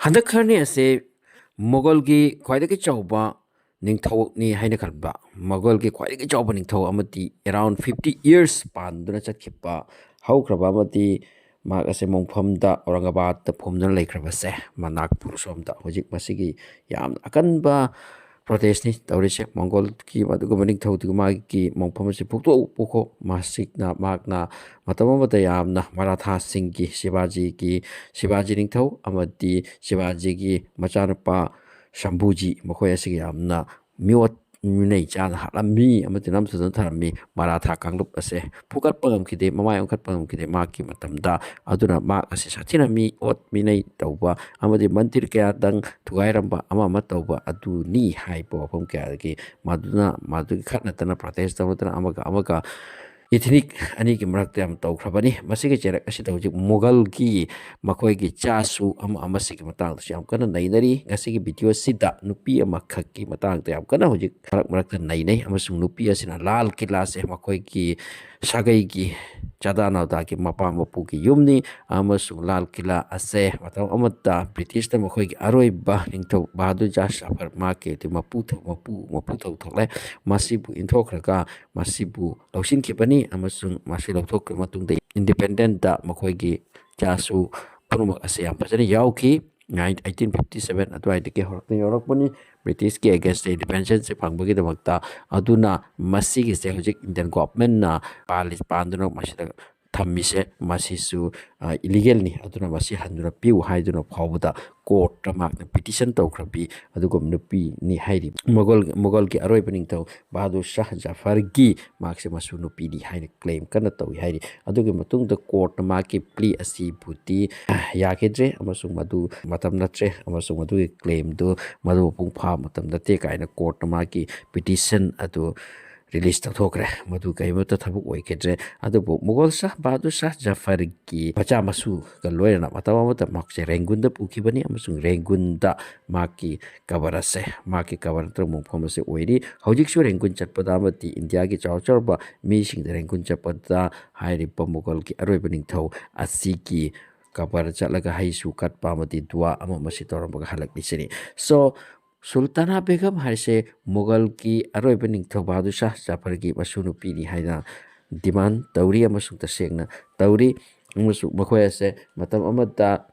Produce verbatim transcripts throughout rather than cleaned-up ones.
ꯍꯟꯗꯛ ꯈꯔꯅꯤ ꯑꯁꯦ ꯃꯨꯒꯜꯒꯤ ꯈ꯭ꯋꯥꯏꯗꯒꯤ ꯆꯥꯎꯕ ꯅꯤꯡꯊꯧꯅꯤ ꯍꯥꯏꯅ ꯈꯟꯕ, ꯃꯨꯒꯜꯒꯤ ꯈ꯭ꯋꯥꯏꯗꯒꯤ ꯆꯥꯎꯕ ꯅꯤꯡꯊꯧ ꯑꯃꯗꯤ around fifty years ꯄꯥꯟꯗꯨꯅ ꯆꯠꯈꯤꯕ, ꯍꯧꯈ꯭ꯔꯕ ꯑꯃꯗꯤ ꯃꯍꯥꯛ ꯑꯁꯦ ꯃꯣꯡꯐꯝꯗ, ꯑꯧꯔꯪꯒꯕꯥꯗꯇ ꯐꯨꯝꯗꯨꯅ ꯂꯩꯈ꯭ꯔꯕꯁꯦ, ꯃ-, ꯅꯥꯒꯄꯨꯔ ꯁꯣꯝꯗ ꯍꯧꯖꯤꯛ ꯃꯁꯤꯒꯤ ꯌꯥꯝꯅ ꯑꯀꯟꯕ protestꯅꯤ ꯇꯧꯔꯤꯁꯦ꯫ ꯃꯣꯡꯒꯣꯜꯒꯤ ꯑꯗꯨꯒꯨꯝꯕ ꯅꯤꯡꯊꯧꯗꯨꯒꯤ ꯃꯥꯒꯤ ꯃꯣꯡꯐꯝ ꯑꯁꯤ ꯐꯨꯛꯇꯣꯛꯎꯀꯣ, ꯃꯁꯤꯅ, ꯃꯍꯥꯛꯅ ꯃꯇꯝ ꯑꯃꯗ ꯌꯥꯝꯅ ꯃꯔꯥꯊꯥꯁꯤꯡꯒꯤ, ꯁꯤꯕꯥꯖꯤꯒꯤ, ꯁꯤꯕꯥꯖꯤ ꯅꯤꯡꯊꯧ ꯑꯃꯗꯤ ꯁꯤꯕꯥꯖꯤꯒꯤ ꯃꯆꯥꯅꯨꯄꯥ ꯁꯝꯚꯨꯖꯤ, ꯃꯈꯣꯏ ꯑꯁꯤꯒꯤ ꯌꯥꯝꯅ ꯃꯤꯑꯣꯠ ꯃꯤꯅꯩ ꯆꯥꯅ ꯍꯥꯠꯂꯝꯃꯤ ꯑꯃꯗꯤ ꯅꯝꯊꯗꯨꯅ ꯊꯝꯂꯝꯃꯤ꯫ ꯃꯔꯥꯊꯥ ꯀꯥꯡꯂꯨꯞ ꯑꯁꯦ ꯐꯨꯒꯠꯄ ꯉꯝꯈꯤꯗꯦ, ꯃꯃꯥꯏ ꯑꯣꯟꯈꯠꯄ ꯉꯝꯈꯤꯗꯦ ꯃꯍꯥꯛꯀꯤ ꯃꯇꯝꯗ꯫ ꯑꯗꯨꯅ ꯃꯍꯥꯛ ꯑꯁꯤ ꯁꯥꯊꯤꯅ ꯃꯤꯑꯣꯠ ꯃꯤꯅꯩ ꯇꯧꯕ ꯑꯃꯗꯤ ꯃꯟꯗꯤꯔ ꯀꯌꯥꯗꯪ ꯊꯨꯒꯥꯏꯔꯝꯕ, ꯑꯃ ꯑꯃ ꯇꯧꯕ ꯑꯗꯨꯅꯤ ꯍꯥꯏꯕ ꯋꯥꯐꯝ ꯀꯌꯥꯗꯒꯤ ꯃꯗꯨꯅ, ꯃꯗꯨꯒꯤ ꯈꯠꯅꯗꯅ, protest ꯇꯧꯅꯗꯅ, ꯑꯃꯒ ꯑꯃꯒ ethnic ꯑꯅꯤꯒꯤ ꯃꯔꯛꯇ ꯌꯥꯝ ꯇꯧꯈ꯭ꯔꯕꯅꯤ꯫ ꯃꯁꯤꯒꯤ ꯆꯩꯔꯛ ꯑꯁꯤꯗ ꯍꯧꯖꯤꯛ ꯃꯨꯒꯜꯒꯤ ꯃꯈꯣꯏꯒꯤ ꯆꯥꯁꯨ ꯑꯃ ꯑꯃꯁꯤꯒꯤ ꯃꯇꯥꯡꯗꯁꯨ ꯌꯥꯝ ꯀꯟꯅ ꯅꯩꯅꯔꯤ꯫ ꯉꯁꯤꯒꯤ video ꯑꯁꯤꯗ ꯅꯨꯄꯤ ꯑꯃꯈꯛꯀꯤ ꯃꯇꯥꯡꯗ ꯌꯥꯝ ꯀꯟꯅ ꯍꯧꯖꯤꯛ ꯃꯔꯛ ꯃꯔꯛꯇ ꯅꯩꯅꯩ, ꯑꯃꯁꯨꯡ ꯅꯨꯄꯤ ꯑꯁꯤꯅ ꯂꯥꯜ ꯀꯤꯂꯥꯁꯦ, ꯃꯈꯣꯏꯒꯤ ꯁꯥꯒꯩꯒꯤ ꯆꯥꯗꯥ ꯅꯥꯎꯗꯥꯒꯤ ꯃꯄꯥ ꯃꯄꯨꯒꯤ ꯌꯨꯝꯅꯤ, ꯑꯃꯁꯨꯡ ꯂꯥꯜ ꯀꯤꯂꯥ ꯑꯁꯦ ꯃꯇꯝ ꯑꯃꯗ ꯕ꯭ꯔꯤꯇꯤꯁꯅ ꯃꯈꯣꯏꯒꯤ ꯑꯔꯣꯏꯕ ꯅꯤꯡꯊꯧ ꯕꯍꯥꯗꯨꯔ ꯖꯥ ꯖꯥꯐꯔ, ꯃꯍꯥꯛꯀꯤ ꯃꯄꯨ ꯊꯧ-, ꯃꯄꯨ, ꯃꯄꯨ ꯊꯧ ꯊꯣꯛꯂꯦ, ꯃꯁꯤꯕꯨ ꯏꯟꯊꯣꯛꯈ꯭ꯔꯒ ꯃꯁꯤꯕꯨ ꯂꯧꯁꯤꯟꯈꯤꯕꯅꯤ, ꯑꯃꯁꯨꯡ ꯃꯁꯤ ꯂꯧꯊꯣꯛꯈ꯭ꯔꯕ ꯃꯇꯨꯡꯗ independentꯇ ꯃꯈꯣꯏꯒꯤ ꯆꯥꯁꯨ ꯄꯨꯝꯅꯃꯛ ꯑꯁꯦ ꯌꯥꯝ ꯐꯖꯅ ꯌꯥꯎꯈꯤ꯫ Eighteen fifty seven ꯑꯗꯨꯋꯥꯏꯗꯒꯤ ꯍꯧꯔꯛꯇꯨꯅ ꯌꯥꯎꯔꯛꯄꯅꯤ꯫ ꯕ꯭ꯔꯤꯇꯤꯁꯀꯤ againstꯇ independenceꯁꯦ ꯐꯪꯕꯒꯤꯗꯃꯛꯇ꯫ ꯑꯗꯨꯅ ꯃꯁꯤꯒꯤꯁꯦ ꯍꯧꯖꯤꯛ Indian governmentꯅ ꯄꯥꯜꯂꯤ, ꯄꯥꯟꯗꯨꯅ ꯃꯁꯤꯗ ꯊꯝꯃꯤꯁꯦ, ꯃꯁꯤꯁꯨ, ꯑ, illegalꯅꯤ, ꯑꯗꯨꯅ ꯃꯁꯤ ꯍꯟꯗꯨꯅ ꯄꯤꯌꯨ ꯍꯥꯏꯗꯨꯅ ꯐꯥꯎꯕꯗ courtꯇ ꯃꯍꯥꯛꯅ petition ꯇꯧꯈ꯭ꯔꯕꯤ ꯑꯗꯨꯒꯨꯝꯕ ꯅꯨꯄꯤꯅꯤ ꯍꯥꯏꯔꯤ꯫ ꯃꯨꯒꯜ, ꯃꯨꯒꯜꯒꯤ ꯑꯔꯣꯏꯕ ꯅꯤꯡꯊꯧ ꯕꯍꯥꯗꯨꯔ ꯁꯥꯍ ꯖꯥꯐꯔꯒꯤ ꯃꯍꯥꯛꯁꯦ ꯃꯁꯨ ꯅꯨꯄꯤꯅꯤ ꯍꯥꯏꯅ claim ꯀꯟꯅ ꯇꯧꯏ ꯍꯥꯏꯔꯤ꯫ ꯑꯗꯨꯒꯤ ꯃꯇꯨꯡꯗ courtꯅ ꯃꯍꯥꯛꯀꯤ plea ꯑꯁꯤꯕꯨꯗꯤ ꯌꯥꯈꯤꯗ꯭ꯔꯦ, ꯑꯃꯁꯨꯡ ꯃꯗꯨ ꯃꯇꯝ ꯅꯠꯇ꯭ꯔꯦ, ꯑꯃꯁꯨꯡ ꯃꯗꯨꯒꯤ claimꯗꯨ ꯃꯗꯨ ꯃꯄꯨꯡ ꯐꯥꯕ ꯃꯇꯝ ꯅꯠꯇꯦ ꯀꯥꯏꯅ courtꯅ ꯃꯍꯥꯛꯀꯤ petition ꯑꯗꯨ release ꯇꯧꯊꯣꯛꯈ꯭ꯔꯦ꯫ ꯃꯗꯨ ꯀꯔꯤꯃꯠꯇ ꯊꯕꯛ ꯑꯣꯏꯈꯤꯗ꯭ꯔꯦ꯫ ꯑꯗꯨꯕꯨ ꯃꯨꯒꯜ ꯁꯥꯍ ꯕꯍꯥꯗꯨꯔ ꯁꯥꯍ ꯖꯥꯐꯔꯒꯤ ꯃꯆꯥ ꯃꯁꯨꯒ ꯂꯣꯏꯅꯅ ꯃꯇꯝ ꯑꯃꯗ ꯃꯍꯥꯛꯁꯦ ꯔꯦꯡꯒꯨꯟꯗ ꯄꯨꯈꯤꯕꯅꯤ, ꯑꯃꯁꯨꯡ ꯔꯦꯡꯒꯨꯟꯗ ꯃꯍꯥꯛꯀꯤ ꯀꯕꯔ ꯑꯁꯦ, ꯃꯍꯥꯛꯀꯤ ꯀꯕꯔ ꯅꯠꯇ꯭ꯔꯒ ꯃꯣꯡꯐꯝ ꯑꯁꯦ ꯑꯣꯏꯔꯤ꯫ ꯍꯧꯖꯤꯛꯁꯨ ꯔꯦꯡꯒꯨꯟ ꯆꯠꯄꯗ ꯑꯃꯗꯤ ꯏꯟꯗꯤꯌꯥꯒꯤ ꯆꯥꯎꯔ ꯆꯥꯎꯔꯕ ꯃꯤꯁꯤꯡꯗ ꯔꯦꯡꯒꯨꯟ ꯆꯠꯄꯗ ꯍꯥꯏꯔꯤꯕ ꯃꯨꯒꯜꯒꯤ ꯑꯔꯣꯏꯕ ꯅꯤꯡꯊꯧ ꯑꯁꯤꯒꯤ ꯀꯕꯔ ꯆꯠꯂꯒ ꯍꯩꯁꯨ ꯀꯠꯄ ꯑꯃꯗꯤ ꯗꯨꯋꯥ ꯑꯃ ꯑꯃꯁꯤ ꯇꯧꯔꯝꯃꯒ ꯍꯜꯂꯛꯂꯤꯁꯤꯅꯤ꯫ So, ꯁꯨꯜꯇꯥꯅꯥ ꯕꯦꯒꯝ ꯍꯥꯏꯁꯦ ꯃꯨꯒꯜꯒꯤ ꯑꯔꯣꯏꯕ ꯅꯤꯡꯊꯧ ꯕꯍꯥꯗꯨꯔ ꯁꯥꯍ ꯖꯥꯐꯔꯒꯤ ꯃꯁꯨ ꯅꯨꯄꯤꯅꯤ ꯍꯥꯏꯅ ꯗꯤꯃꯥꯟ ꯇꯧꯔꯤ ꯑꯃꯁꯨꯡ ꯇꯁꯦꯡꯅ ꯇꯧꯔꯤ꯫ ꯑꯃꯁꯨꯡ ꯃꯈꯣꯏ ꯑꯁꯦ ꯃꯇꯝ ꯑꯃꯗ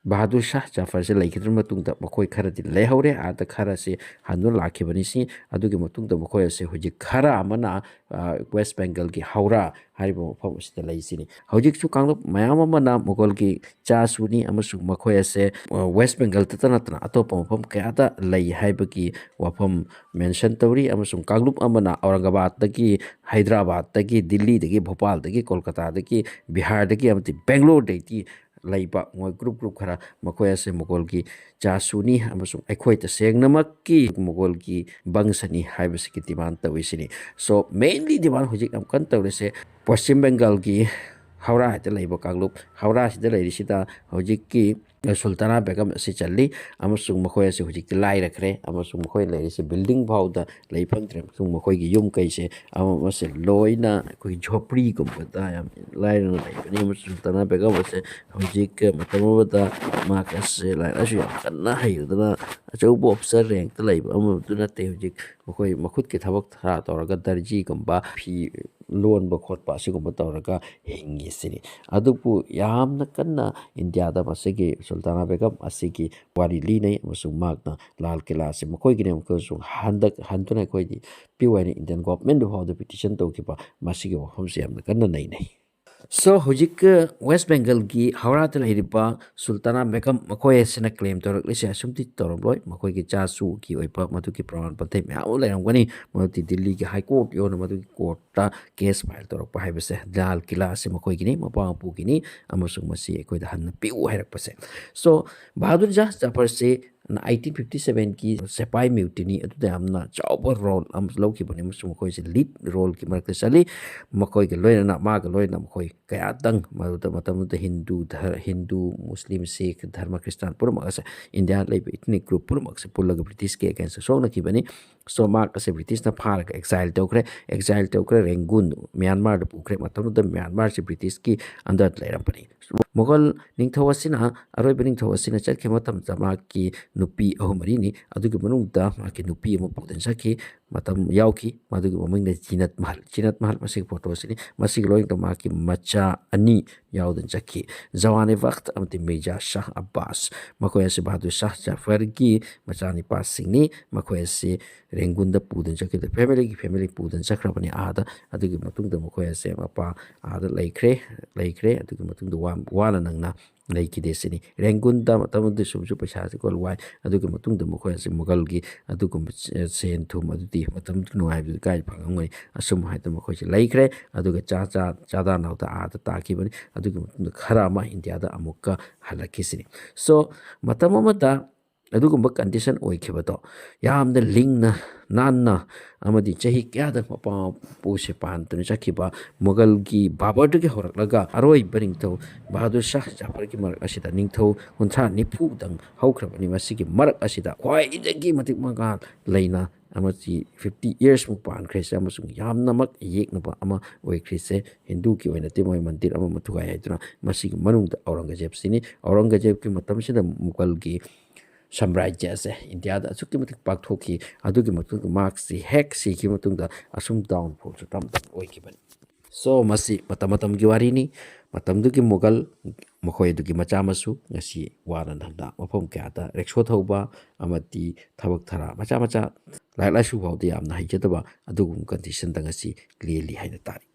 ꯕꯍꯥꯗꯨꯔ ꯁꯥꯍ ꯖꯥꯐꯔꯁꯦ ꯂꯩꯈꯤꯗ꯭ꯔꯕ ꯃꯇꯨꯡꯗ ꯃꯈꯣꯏ ꯈꯔꯗꯤ ꯂꯩꯍꯧꯔꯦ꯫ ꯑꯥꯗ ꯈꯔꯁꯤ ꯍꯟꯗꯨꯅ ꯂꯥꯛꯈꯤꯕꯅꯤ꯫ ꯁꯤ ꯑꯗꯨꯒꯤ ꯃꯇꯨꯡꯗ ꯃꯈꯣꯏ ꯑꯁꯦ ꯍꯧꯖꯤꯛ ꯈꯔ ꯑꯃꯅ, ꯑ, ꯋꯦꯁ ꯕꯦꯡꯒꯜꯒꯤ ꯍꯧꯔꯥ ꯍꯥꯏꯔꯤꯕ ꯃꯐꯝ ꯑꯁꯤꯗ ꯂꯩꯁꯤꯅꯤ꯫ ꯍꯧꯖꯤꯛꯁꯨ ꯀꯥꯡꯂꯨꯞ ꯃꯌꯥꯝ ꯑꯃꯅ ꯃꯨꯒꯜꯒꯤ ꯆꯥꯁꯨꯅꯤ ꯑꯃꯁꯨꯡ ꯃꯈꯣꯏ ꯑꯁꯦ, ꯑ, ꯋꯦꯁ ꯕꯦꯡꯒꯜꯗꯇ ꯅꯠꯇꯅ ꯑꯇꯣꯞꯄ ꯃꯐꯝ ꯀꯌꯥꯗ ꯂꯩ ꯍꯥꯏꯕꯒꯤ ꯋꯥꯐꯝ ꯃꯦꯟꯁꯟ ꯇꯧꯔꯤ꯫ ꯑꯃꯁꯨꯡ ꯀꯥꯡꯂꯨꯞ ꯑꯃꯅ ꯑꯧꯔꯪꯒꯕꯥꯗꯇꯒꯤ, ꯍꯥꯏꯗ꯭ꯔꯕꯥꯗꯇꯒꯤ, ꯗꯤꯜꯂꯤꯗꯒꯤ, ꯚꯣꯄꯥꯜꯗꯒꯤ, ꯀꯣꯜꯀꯇꯥꯗꯒꯤ, ꯕꯤꯍꯥꯔꯗꯒꯤ ꯑꯃꯗꯤ ꯕꯦꯡꯒ꯭ꯂꯣꯔꯗꯒꯤ ꯂꯩꯕ ꯃꯣꯏ ꯒ꯭ꯔꯨꯞ ꯒ꯭ꯔꯨꯞ ꯈꯔ, ꯃꯈꯣꯏ ꯑꯁꯦ ꯃꯨꯒꯜꯒꯤ ꯆꯥꯁꯨꯅꯤ ꯑꯃꯁꯨꯡ ꯑꯩꯈꯣꯏ ꯇꯁꯦꯡꯅꯃꯛꯀꯤ ꯃꯨꯒꯜꯒꯤ ꯕꯪꯁꯅꯤ ꯍꯥꯏꯕꯁꯤꯒꯤ ꯗꯤꯃꯥꯟ ꯇꯧꯔꯤꯁꯤꯅꯤ꯫ So, mainly demand ꯍꯧꯖꯤꯛ ꯌꯥꯝ ꯀꯟꯅ ꯇꯧꯔꯤꯁꯦ ꯄꯁꯆꯤꯝ ꯕꯦꯡꯒꯥꯜꯒꯤ ꯍꯧꯔꯥ ꯍꯥꯏꯗ ꯂꯩꯕ ꯀꯥꯡꯂꯨꯞ, ꯍꯧꯔꯥꯁꯤꯗ ꯂꯩꯔꯤꯁꯤꯗ ꯍꯧꯖꯤꯛꯀꯤ ꯁꯨꯜꯇꯥꯅꯥ ꯕꯦꯒꯝ ꯑꯁꯤ ꯆꯜꯂꯤ꯫ ꯑꯃꯁꯨꯡ ꯃꯈꯣꯏ ꯑꯁꯤ ꯍꯧꯖꯤꯛꯇꯤ ꯂꯥꯏꯔꯈ꯭ꯔꯦ ꯑꯃꯁꯨꯡ ꯃꯈꯣꯏ ꯂꯩꯔꯤꯁꯦ ꯕꯤꯜꯗꯤꯡ ꯐꯥꯎꯗ ꯂꯩ ꯐꯪꯗ꯭ꯔꯦ꯫ ꯑꯃꯁꯨꯡ ꯃꯈꯣꯏꯒꯤ ꯌꯨꯝ ꯀꯩꯁꯦ ꯑꯃ ꯑꯃꯁꯦ ꯂꯣꯏꯅ ꯑꯩꯈꯣꯏꯒꯤ ꯖꯣꯄ꯭ꯔꯤꯒꯨꯝꯕꯗ ꯌꯥꯝ ꯂꯥꯏꯔꯅ ꯂꯩꯕꯅꯤ꯫ ꯑꯃꯁꯨꯡ ꯁꯨꯜꯇꯥꯅꯥ ꯕꯦꯒꯝ ꯑꯁꯦ ꯍꯧꯖꯤꯛ ꯃꯇꯝ ꯑꯃꯗ ꯃꯍꯥꯛ ꯑꯁꯦ ꯂꯥꯏꯔꯤꯛ ꯂꯥꯏꯁꯨ ꯌꯥꯝ ꯀꯟꯅ ꯍꯩꯔꯗꯅ ꯑꯆꯧꯕ ꯑꯣꯐꯤꯁꯔ ꯔꯦꯡꯛꯇ ꯂꯩꯕ ꯑꯃꯗꯨ ꯅꯠꯇꯦ꯫ ꯍꯧꯖꯤꯛ ꯃꯈꯣꯏ ꯃꯈꯨꯠꯀꯤ ꯊꯕꯛ ꯊꯥ ꯇꯧꯔꯒ ꯗꯔꯖꯤꯒꯨꯝꯕ, ꯐꯤ ꯂꯣꯟꯕ ꯈꯣꯠꯄ ꯑꯁꯤꯒꯨꯝꯕ ꯇꯧꯔꯒ ꯍꯤꯡꯉꯤꯁꯤꯅꯤ꯫ ꯑꯗꯨꯕꯨ ꯌꯥꯝꯅ ꯀꯟꯅ ꯏꯟꯗꯤꯌꯥꯗ ꯃꯁꯤꯒꯤ ꯁꯨꯜꯇꯥꯅꯥ ꯕꯦꯒꯝ ꯑꯁꯤꯒꯤ ꯋꯥꯔꯤ ꯂꯤꯅꯩ ꯑꯃꯁꯨꯡ ꯃꯍꯥꯛꯅ ꯂꯥꯜ ꯀꯤꯂꯥ ꯑꯁꯤ ꯃꯈꯣꯏꯒꯤꯅꯤ ꯑꯃꯁꯨꯡ ꯍꯟꯗꯛ ꯍꯟꯗꯨꯅ ꯑꯩꯈꯣꯏꯗꯤ ꯄꯤꯌꯨ ꯍꯥꯏꯅ ꯏꯟꯗꯤꯌꯟ ꯒꯣꯚꯔꯟꯃꯦꯟꯠ ꯐꯥꯎꯗ ꯄꯤꯇꯤꯁꯟ ꯇꯧꯈꯤꯕ ꯃꯁꯤꯒꯤ ꯋꯥꯐꯝꯁꯤ ꯌꯥꯝꯅ ꯀꯟꯅ ꯅꯩꯅꯩ꯫ So, ꯍꯧꯖꯤꯛ ꯋꯦꯁ ꯕꯦꯡꯒꯜꯒꯤ ꯍꯧꯔꯥꯗ ꯂꯩꯔꯤꯕ ꯁꯨꯜꯇꯥꯅꯥ ꯕꯦꯒꯝ ꯃꯈꯣꯏ ꯑꯁꯤꯅ ꯀ꯭ꯂꯦꯝ ꯇꯧꯔꯛꯂꯤꯁꯦ ꯑꯁꯨꯝꯗꯤ ꯇꯧꯔꯝꯂꯣꯏ꯫ ꯃꯈꯣꯏꯒꯤ ꯆꯥꯁꯨꯒꯤ ꯑꯣꯏꯕ ꯃꯗꯨꯒꯤ ꯄ꯭ꯔꯃꯥꯟ ꯄꯥꯟꯊꯩ ꯃꯌꯥꯝ ꯑꯃ ꯂꯩꯔꯝꯒꯅꯤ꯫ ꯃꯗꯨꯗꯤ ꯗꯤꯜꯂꯤꯒꯤ ꯍꯥꯏ ꯀꯣꯔꯠ ꯌꯧꯅ ꯃꯗꯨꯒꯤ ꯀꯣꯔꯠꯇ ꯀꯦꯁ ꯐꯥꯏꯜ ꯇꯧꯔꯛꯄ ꯍꯥꯏꯕꯁꯦ, ꯂꯥꯜ ꯀꯤꯂꯥ ꯑꯁꯤ ꯃꯈꯣꯏꯒꯤꯅꯤ, ꯃꯄꯥ ꯃꯄꯨꯒꯤꯅꯤ, ꯑꯃꯁꯨꯡ ꯃꯁꯤ ꯑꯩꯈꯣꯏꯗ ꯍꯟꯅ ꯄꯤꯌꯨ ꯍꯥꯏꯔꯛꯄꯁꯦ꯫ So, ꯕꯍꯥꯗꯨꯔ ꯖꯥꯍ ꯖꯥꯐꯔꯁꯤ ꯑꯩꯠꯇꯤꯟ ꯐꯤꯐꯇꯤ ꯁꯚꯦꯟꯒꯤ ꯁꯤꯄꯥꯏ ꯃ꯭ꯌꯨꯇꯤꯅꯤ ꯑꯗꯨꯗ ꯌꯥꯝꯅ ꯆꯥꯎꯕ ꯔꯣꯜ ꯑꯃ ꯂꯧꯈꯤꯕꯅꯤ ꯑꯃꯁꯨꯡ ꯃꯈꯣꯏꯁꯦ ꯂꯤꯗ ꯔꯣꯜꯒꯤ ꯃꯔꯛꯇ ꯆꯠꯂꯤ꯫ ꯃꯈꯣꯏꯒ ꯂꯣꯏꯅꯅ, ꯃꯥꯒ ꯂꯣꯏꯅꯅ ꯃꯈꯣꯏ ꯀꯌꯥꯇꯪ ꯃꯗꯨꯗ, ꯃꯇꯝꯗꯨꯗ ꯍꯤꯟꯗꯨ ꯙꯔ-, ꯍꯤꯟꯗꯨ, ꯃꯨꯁꯂꯤꯝ, ꯁꯤꯈ, ꯙꯔꯃ, ꯈ꯭ꯔꯤꯁꯇꯥꯟ ꯄꯨꯝꯅꯃꯛ ꯑꯁꯦ, ꯏꯟꯗꯤꯌꯥꯗ ꯂꯩꯕ ꯏꯊꯅꯤꯛ ꯒ꯭ꯔꯨꯞ ꯄꯨꯝꯅꯃꯛ ꯑꯁꯦ ꯄꯨꯜꯂꯒ ꯕ꯭ꯔꯤꯇꯤꯁꯀꯤ ꯑꯦꯒꯦꯟꯁꯇ ꯁꯣꯛꯅꯈꯤꯕꯅꯤ꯫ So, ꯃꯍꯥꯛ ꯑꯁꯦ ꯕ꯭ꯔꯤꯇꯤꯁꯅ ꯐꯥꯔꯒ ꯑꯦꯛꯖꯥꯏꯜ ꯇꯧꯈ꯭ꯔꯦ꯫ ꯑꯦꯛꯖꯥꯏꯜ ꯇꯧꯈ꯭ꯔꯦ, ꯔꯦꯡꯒꯨꯟ, ꯃ꯭ꯌꯥꯟꯃꯥꯔꯗ ꯄꯨꯈ꯭ꯔꯦ꯫ ꯃꯇꯝꯗꯨꯗ ꯃ꯭ꯌꯥꯟꯃꯥꯔꯁꯤ ꯕ꯭ꯔꯤꯇꯤꯁꯀꯤ ꯑꯟꯗꯔꯗ ꯂꯩꯔꯝꯕꯅꯤ꯫ ꯃꯨꯒꯜ ꯅꯤꯡꯊꯧ ꯑꯁꯤꯅ, ꯑꯔꯣꯏꯕ ꯅꯤꯡꯊꯧ ꯑꯁꯤꯅ ꯆꯠꯈꯤꯕ ꯃꯇꯝꯗ ꯃꯍꯥꯛꯀꯤ ꯅꯨꯄꯤ ꯑꯍꯨꯝ ꯃꯔꯤꯅꯤ꯫ ꯑꯗꯨꯒꯤ ꯃꯅꯨꯡꯗ ꯃꯍꯥꯛꯀꯤ ꯅꯨꯄꯤ ꯑꯃ ꯄꯨꯗꯨꯅ ꯆꯠꯈꯤ, ꯃꯇꯝ ꯌꯥꯎꯈꯤ꯫ ꯃꯗꯨꯒꯤ ꯃꯃꯤꯡꯅ ꯖꯤꯅꯠ ꯃꯍꯜ꯫ ꯖꯤꯅꯠ ꯃꯍꯜ, ꯃꯁꯤꯒꯤ ꯐꯣꯇꯣꯁꯤꯅꯤ꯫ ꯃꯁꯤꯒꯤ ꯂꯣꯏꯅꯗ ꯃꯍꯥꯛꯀꯤ ꯃꯆꯥ ꯑꯅꯤ ꯌꯥꯎꯗꯨꯅ ꯆꯠꯈꯤ, ꯖꯋꯥꯅꯦ ꯋꯛꯠ ꯑꯃꯗꯤ ꯃꯤꯔꯖꯥ ꯁꯥꯍ ꯑꯕꯥꯁ꯫ ꯃꯈꯣꯏ ꯑꯁꯤ ꯕꯍꯥꯗꯨꯔ ꯁꯥꯍ ꯖꯥꯐꯔꯒꯤ ꯃꯆꯥꯅꯤꯄꯥꯁꯤꯡꯅꯤ꯫ ꯃꯈꯣꯏ ꯑꯁꯤ ꯔꯦꯡꯒꯨꯟꯗ ꯄꯨꯗꯨꯅ ꯆꯠꯈꯤꯕꯗ, ꯐꯦꯃꯤꯂꯤꯒꯤ ꯐꯦꯃꯤꯂꯤ ꯄꯨꯗꯨꯅ ꯆꯠꯈ꯭ꯔꯕꯅꯤ ꯑꯥꯗ꯫ ꯑꯗꯨꯒꯤ ꯃꯇꯨꯡꯗ ꯃꯈꯣꯏ ꯑꯁꯦ ꯃꯄꯥ ꯑꯥꯗ ꯂꯩꯈ꯭ꯔꯦ, ꯂꯩꯈ꯭ꯔꯦ꯫ ꯑꯗꯨꯒꯤ ꯃꯇꯨꯡꯗ ꯋꯥ-, ꯋꯥꯅ ꯅꯪꯅ ꯂꯩꯈꯤꯗꯦ ꯁꯤꯅꯤ꯫ ꯔꯦꯡꯒꯨꯟꯗ ꯃꯇꯝ ꯑꯗꯨꯗ ꯁꯨꯝꯁꯨ ꯄꯩꯁꯥꯁꯦ ꯀꯣ ꯋꯥꯏ꯫ ꯑꯗꯨꯒꯤ ꯃꯇꯨꯡꯗ ꯃꯈꯣꯏ ꯑꯁꯤ ꯃꯨꯒꯜꯒꯤ ꯑꯗꯨꯒꯨꯝꯕ ꯁꯦ-, ꯁꯦꯟ ꯊꯨꯝ ꯑꯗꯨꯗꯤ ꯃꯇꯝꯗꯨ ꯅꯨꯡꯉꯥꯏꯕꯗꯨ ꯀꯥꯏ ꯐꯪꯉꯝꯒꯅꯤ꯫ ꯑꯁꯨꯝ ꯍꯥꯏꯗꯅ ꯃꯈꯣꯏꯁꯤ ꯂꯩꯈ꯭ꯔꯦ꯫ ꯑꯗꯨꯒ ꯆꯥ, ꯆꯥ, ꯆꯥꯗꯥ ꯅꯥꯎꯗ ꯑꯥꯗ ꯇꯥꯈꯤꯕꯅꯤ꯫ ꯑꯗꯨꯒꯤ ꯃꯇꯨꯡꯗ ꯈꯔ ꯑꯃ ꯏꯟꯗꯤꯌꯥꯗ ꯑꯃꯨꯛꯀ ꯍꯜꯂꯛꯈꯤꯁꯤꯅꯤ꯫ So, ꯃꯇꯝ ꯑꯃꯗ ꯑꯗꯨꯒꯨꯝꯕ ꯀꯟꯗꯤꯁꯟ ꯑꯣꯏꯈꯤꯕꯗꯣ, ꯌꯥꯝꯅ ꯂꯤꯡꯅ, ꯅꯥꯟꯅ, ꯑꯃꯗꯤ ꯆꯍꯤ ꯀꯌꯥꯗ ꯃꯄꯥ ꯃꯄꯨꯁꯦ ꯄꯥꯟꯗꯨꯅ ꯆꯠꯈꯤꯕ ꯃꯨꯒꯜꯒꯤ ꯕꯥꯕꯔꯗꯒꯤ ꯍꯧꯔꯛꯂꯒ ꯑꯔꯣꯏꯕ ꯅꯤꯡꯊꯧ ꯕꯍꯥꯗꯨꯔ ꯁꯥꯍ ꯖꯥꯐꯔꯒꯤ ꯃꯔꯛ ꯑꯁꯤꯗ ꯅꯤꯡꯊꯧ ꯀꯨꯟꯊ꯭ꯔꯥ ꯅꯤꯐꯨꯗꯪ ꯍꯧꯈ꯭ꯔꯕꯅꯤ꯫ ꯃꯁꯤꯒꯤ ꯃꯔꯛ ꯑꯁꯤꯗ ꯈ꯭ꯋꯥꯏꯗꯒꯤ ꯃꯇꯤꯛ ꯃꯉꯥꯜ ꯂꯩꯅ ꯑꯃꯗꯤ fifty yearsꯃꯨꯛ ꯄꯥꯟꯈ꯭ꯔꯦꯁꯦ, ꯑꯃꯁꯨꯡ ꯌꯥꯝꯅꯃꯛ ꯌꯦꯛꯅꯕ ꯑꯃ ꯑꯣꯏꯈ꯭ꯔꯤꯁꯦ, ꯍꯤꯟꯗꯨꯒꯤ ꯑꯣꯏꯅꯗꯤ ꯃꯣꯏ ꯃꯟꯗꯤꯔ ꯑꯃ ꯑꯃ ꯊꯨꯒꯥꯏ ꯍꯥꯏꯗꯨꯅ꯫ ꯃꯁꯤꯒꯤ ꯃꯅꯨꯡꯗ ꯑꯧꯔꯪꯒꯖꯦꯕꯁꯤꯅꯤ꯫ ꯑꯧꯔꯪꯒꯖꯦꯕꯀꯤ ꯃꯇꯝꯁꯤꯗ ꯃꯨꯒꯜꯒꯤ ꯁꯥꯝꯔꯥꯖ꯭ꯌ ꯑꯁꯦ ꯏꯟꯗꯤꯌꯥꯗ ꯑꯁꯨꯛꯀꯤ ꯃꯇꯤꯛ ꯄꯥꯛꯊꯣꯛꯈꯤ꯫ ꯑꯗꯨꯒꯤ ꯃꯇꯨꯡꯗ ꯃꯍꯥꯛꯁꯤ ꯍꯦꯛ ꯁꯤꯈꯤꯕ ꯃꯇꯨꯡꯗ ꯑꯁꯨꯝ downfallꯁꯨ ꯇꯞ ꯇꯞꯅ ꯑꯣꯏꯈꯤꯕꯅꯤ꯫ So, ꯃꯁꯤ ꯃꯇꯝ ꯃꯇꯝꯒꯤ ꯋꯥꯔꯤꯅꯤ꯫ ꯃꯇꯝꯗꯨꯒꯤ ꯃꯨꯒꯜ ꯃꯈꯣꯏ ꯑꯗꯨꯒꯤ ꯃꯆꯥ ꯃꯁꯨ ꯉꯁꯤ ꯋꯥꯅ ꯅꯝꯅ ꯃꯐꯝ ꯀꯌꯥꯗ ꯔꯤꯛꯁꯣ ꯊꯧꯕ ꯑꯃꯗꯤ ꯊꯕꯛ ꯊꯔꯥ ꯃꯆꯥ ꯃꯆꯥ, ꯂꯥꯏꯔꯤꯛ ꯂꯥꯏꯁꯨ ꯐꯥꯎꯗ ꯌꯥꯝꯅ ꯍꯩꯖꯗꯕ ꯑꯗꯨꯒꯨꯝꯕ ꯀꯟꯗꯤꯁꯟꯗ ꯉꯁꯤ ꯂꯦꯜꯂꯤ ꯍꯥꯏꯅ ꯇꯥꯔꯤ꯫